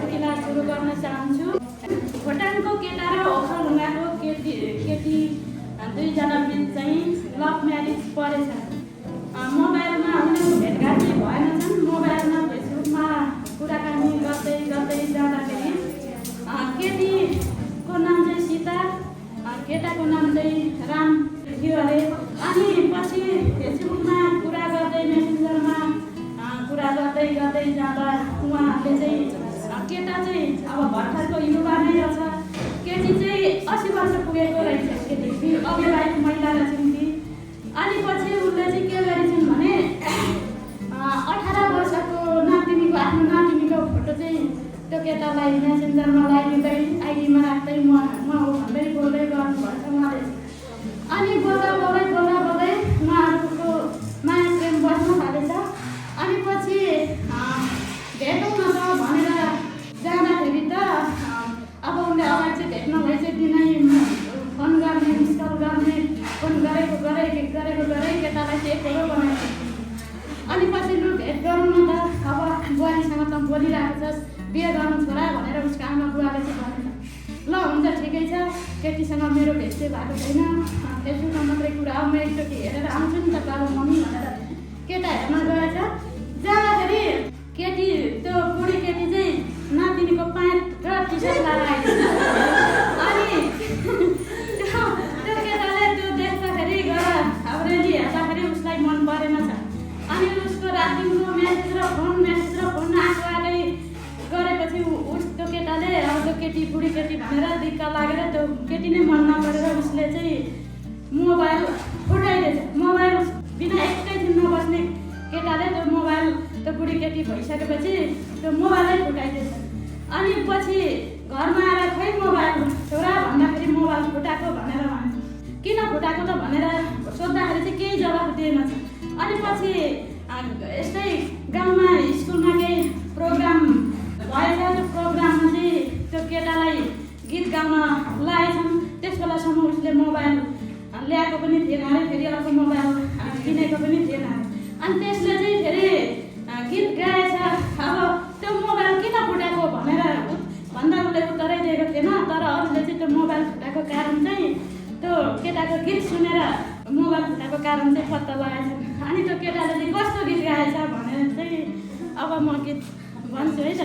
चुटकिला सुरु गर्न चाहन्छु। भुटानको केटा र ओखलढुङ्गाको केटी दुईजना बिच चाहिँ लभ म्यारेज परेछ। मोबाइलमा उनीहरू भेटघाट चाहिँ भएन छन्। मोबाइलमा फेसबुकमा कुराकानी गर्दै गर्दै जाँदाखेरि केटीको नाम चाहिँ सीता, केटाको नाम चाहिँ राम थियो अरे। अनि पछि फेसबुकमा कुरा गर्दै मेसेन्जरमा कुरा गर्दै गर्दै जाँदा उहाँहरूले चाहिँ केटा चाहिँ अब भर्खरको युवा नै रहेछ, केटी चाहिँ 80 वर्ष पुगेको रहेछ। केटी अविवाहित महिला रहेछन् ती। अनि पछि उसले चाहिँ के गरेछन् भने 18 वर्षको नातिनीको आफ्नो नातिनीको फोटो चाहिँ त्यो केटालाई मेसेन्जरमा लगाइदिँदै आइडीमा राख्दै म हो भन्दै बोल्दै गर्नुभएको उहाँले। अनि बोल्दा बोल्दै उहाँहरूको माया प्रेम बस्न थालेछ। अनि पछि भेटौँ न त भनेर जाँदाखेरि त अब उनले अगाडि चाहिँ भेट्न भइ चाहिँ दिनै फोन गर्ने, मिस कल गर्ने, फोन गरेको केटालाई चाहिँ फोटो बनाएको। अनि पछि लु भेट गरौँ न त, अब बुहारीसँग त बोलिरहेको छस्, बिहे गर्नु छोरा भनेर उसको आमा बुवाले चाहिँ भनेन। ल हुन्छ ठिकै छ, केटीसँग मेरो भेट चाहिँ भएको छैन, फेसबुकमा मात्रै कुरा हो, म एकचोटि हेरेर आउँछु नि त बाबु मम्मी भनेर केटा हेर्न गएछ। जाँदाखेरि केटी त्यो बुढी केटी चाहिँ नातिनीको प्यान्ट र टी सर्ट लगाएर आइदिन्छ। अनि त्यो केटाले त्यो देख्दाखेरि गएर अब रेली हेर्दाखेरि उसलाई मन परेन छ। अनि उसको रातिको मेसेज र फोन आएकै गरेपछि त्यो केटाले अब त्यो केटी बुढी केटी भनेर दिक्क लागेर त्यो केटी नै मन नपरेर उसले चाहिँ मोबाइल फुटाइदिएछ। मोबाइल बिना एकैछिन नबस्ने केटाले त्यो मोबाइल त्यो बुढी केटी भइसकेपछि त्यो मोबाइलै फुटाइदिएछ। अनि पछि घरमा आएर खै मोबाइल छोरा भन्दाखेरि मोबाइल फुटाएको भनेर भन्छ। किन फुटाएको त भनेर सोद्धाखेरि चाहिँ केही जवाफ दिएनछ। अनि पछि यस्तै गाउँमा स्कुलमा केही प्रोग्राम भएछ। त्यो प्रोग्राममा चाहिँ त्यो केटालाई गीत गाउन लगाएछन्। त्यस बेलासम्म उसले मोबाइल ल्याएको पनि थिएन अरे, फेरि अर्को मोबाइल किनेको पनि थिएन। अनि त्यसले चाहिँ फेरि गीत गाएछ। अब त्यो मोबाइल किन फुटाएको भनेर भन्दा उसले उत्तरै दिएको थिएन। तर अरूले चाहिँ त्यो मोबाइल फुटाएको कारण चाहिँ त्यो केटाको गीत सुनेर मोबाइल फुटाएको कारण चाहिँ पत्ता लगाएछन्। अनि त्यो केटाले चाहिँ कस्तो गीत गाएछ भनेर चाहिँ अब म गीत भन्छु है त।